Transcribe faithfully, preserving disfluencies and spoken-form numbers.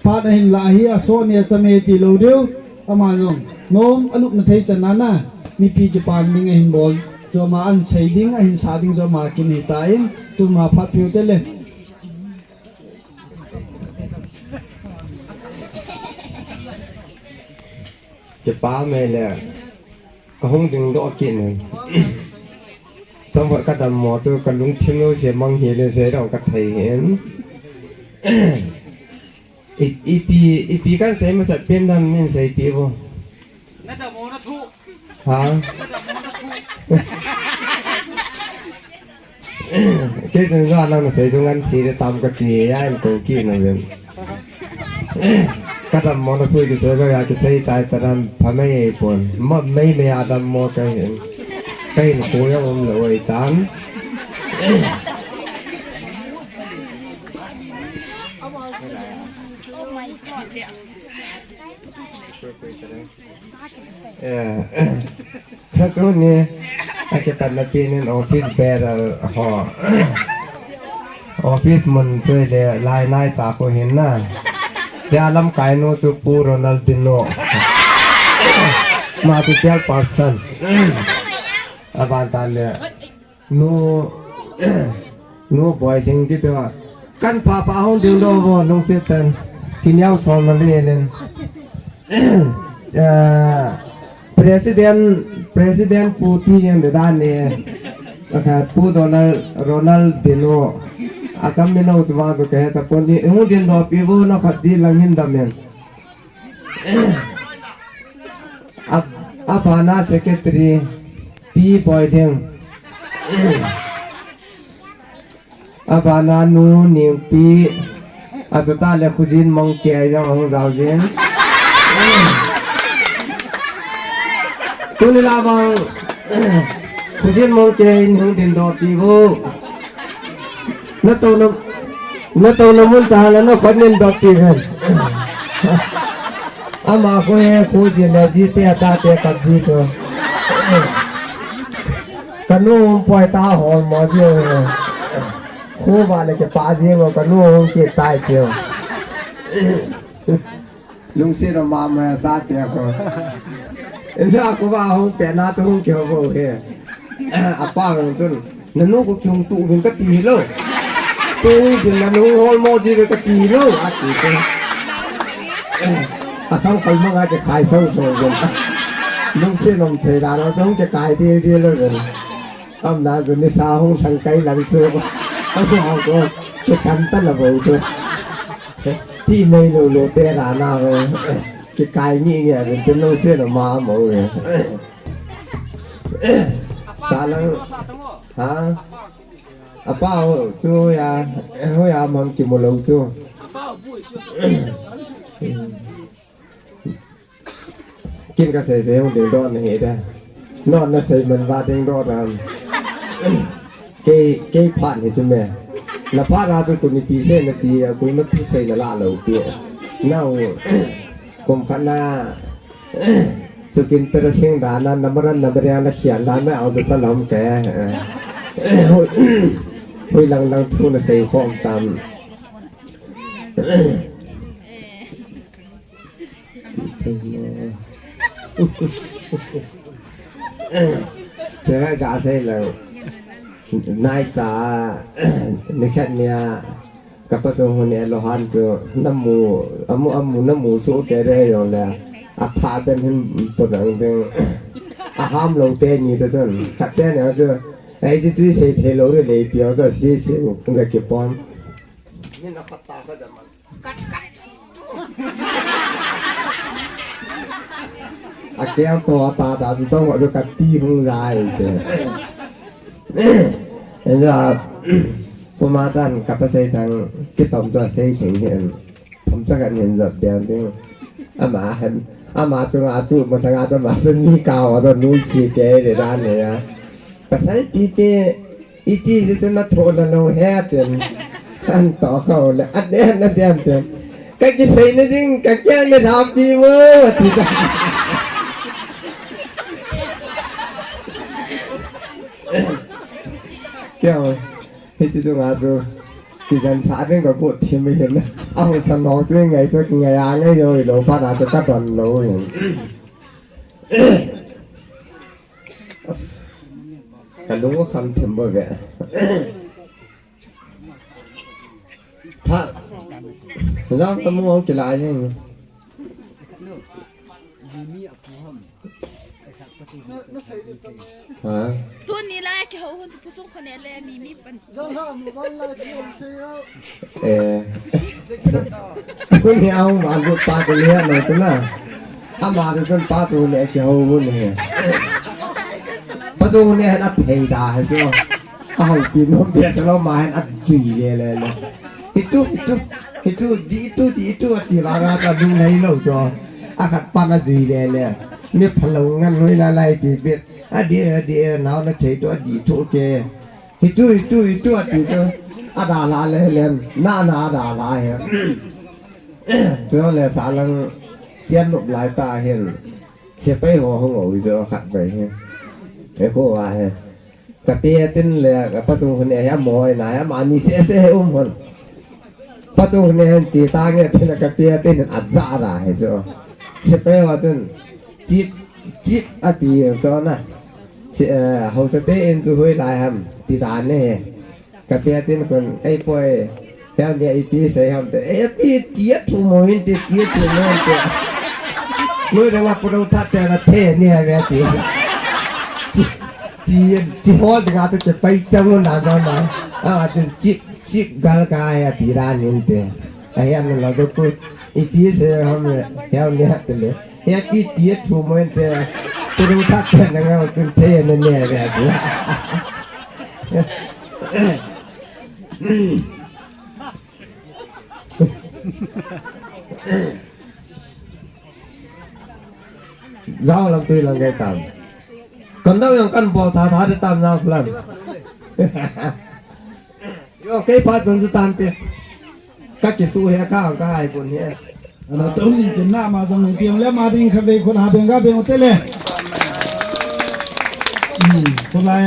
Phat ahin la hi, asoh ni acham e ti lou diu. Ama jong nom alupna thei chan a na, mipi kipan ding ahin bol. Chu ama ahin sei ding, ahin sa ding chu ama kin ahitan, tuma phat piu te le. Kipa mai le. Kahung dingdoh kit in. Chomkhat kadammo chu kalungthim lou se mang hile seidong kathei hin. I, ipi, ipi kahin sei masat pen dam in seipeh vo. Na dammo na thu. Ha? Na dammo na thu. Kei chun jong nang nasei chu ngan si le tam kati a in kou kit na ven. Kadammo na thu kisei lou a kisei chai ta dan pha mai pon. Ma mai mai a dammo kahin. Kahin khu jong umlou ahitan. Eh, tuni, akipat na pen in office bearer ho. Office mun chu le lai nai cha ko hin na. Tia lamkai nu chu Pu Ronaldinho. Ama chu chairperson. Aban ta le. Nu, nu Boilhing kiti a. Kan papa hung dingdoh vo, lungset tah in. Kineo som na le len. Eh, President, President Pu ti jeng de dan ne. Akhat Pu Donald, Ronaldinho. Akam mi no tu vang tu kahe tapon ni. Hung dingdoh pi vo na khat ji lang hin dam in. A, abana secretary Pi Boilhing. Abana nu Ningpi. Achutah le Khujin Mongkei jong hung jao jin. Tuni la vang Khujin Mongkei in hung dingdoh pi vo. Na touna, na touna mun tah a na khut nin dop pi ven. Ama khu he khu ji le ji te a chate kap ji chu. Ka nu um poi ta hol mo ji o. Khu va le kipa ji mo ka nu um ki tai ji o. Lungset a mama a chate ko. Esa ko va hung pe na tu hung kihou vo he. Apa hung tun. Nanu ko kihung tu vin kati lou. Tu vin nanu hol mo ji ve kati lou. Ati ko. Asang kal manga ke khai sau so vin. Lungset nom thei da lou song ke kai de de lou vin. Am na ju ni sa hung thang kai lang chu. Am na ko ke kan ta la vo chu. Ti mai lou lou te ra na ve. Kikai ni ni a vin te lungset a mama ve. Sa lang. Ha? Apa ho chu ya, ho ya mang kimu lou chu. Kin kasei sei hung dingdoh na hi da. Non nasei man va dingdoh da. Kei, kei phat hi chu me. Na phat a chu kuni pi sei na ti a, kuni thu sei na la lou pi. Nau, kum khat na, chu kin tera sing da na, na maran na maria na khian da na au chu ta lom ke. Hui, hui lang lang thu nasei khom tam. Tera ga sei lang. Nai cha, ni khat nia, kapa chu hun e lo han chu, namu, amu, amu, namu su ke re yo le. A tha ben hin pu dang ding. A ham lo te ni te chun. Khat te ni chu. Ai ji chu sei thei lo re le pi o chu si si u nga ki pon. Min a khat ta kha da man. A keng to a ta ta chu chong chu ka ti hung lai te. Enda, puma chan ka pa sei thang, kitom chu a sei theng hin. Thom cha kan hin jot biang ding. Ama hen, ama chu nga chu, ma sa nga chu, ma chu ni ka wa chu nui si ke le dan ne ya. Pasal pi te, iti ji tu na tho na lo he ten. An to kho le, a den, a den ten. Ka kisei na ding, ka kya na tha pi wo, ti sa. Kya wo? Hi ti tu nga tu. Jan sa ding ka kut thim hin. Ahung sa nong chu ngai chu ngai a ngai jo lo pa na chu ka don lo hin. Ka lung kham thim bo ve. Pha. Jang ta mu ang kila jeng. Ha? Tuni la kihou hun chu Pu Chungkhonei le Mimi pan. Eh. Tuni ang ma lut pa ko le no chu na. Ama de chun pa tu le kihou hun ne. Pa Chungkhonei na thei da hai chu. Ahung pi nom bia sa lo ma hin a jui le le le. Hitu, hitu, hitu, di hitu, di hitu, ati vanga ka ding nei lo cho. Akhat pan a jui le le. Mi phalou ngan nui la lai pi bit. Adi, adi, nau na thei tu, adi thu ke. Hitu, hitu, hitu, ati cho. Ada la le le. Na, na, ada la he. Cho le sa lang chian nup lai ta hin. Sepai ho hung o jo khat bai hin. E ko wa he. Ka pe tin le ka Pa Chungkhonei hi a moi na hi a mani se se he um hon. Pa Chungkhonei hin chi ta nge tin ka pe tin a ja ra he jo. Chi pe wa chun chip chip a ti jo na. Chi eh, hausa te in chu hoi lai ham ti ta ne he. Ka pe tin kun ei poi. Hel nia ipi sei ham te. Ei pi ti a thu mo hin te ti a thu mo hin te. Noi da wa puro tha te na the ni a ve ti. Chi, chi, chi ho de ga tu che pai chang na da na. A tu chi, chi gal ka ya ti ra nin te. A ya na la do ku. Ipi sei ham le. Hel nia te le. Ei pi ti a thu mo hin te. Puro tha te na ga tu the na ni a ve ti. Jao lam tui lam kai tam. Kan dau yang kan bol tha tha de tam jao lam. Yo kai pa chun chu tam te. Ka kisu he ka ang ka hai kun he. Ana to hin kin na ma jong ni piang le ma ding khat vei khun ha beng ga beng te le. Hmm, khun lai.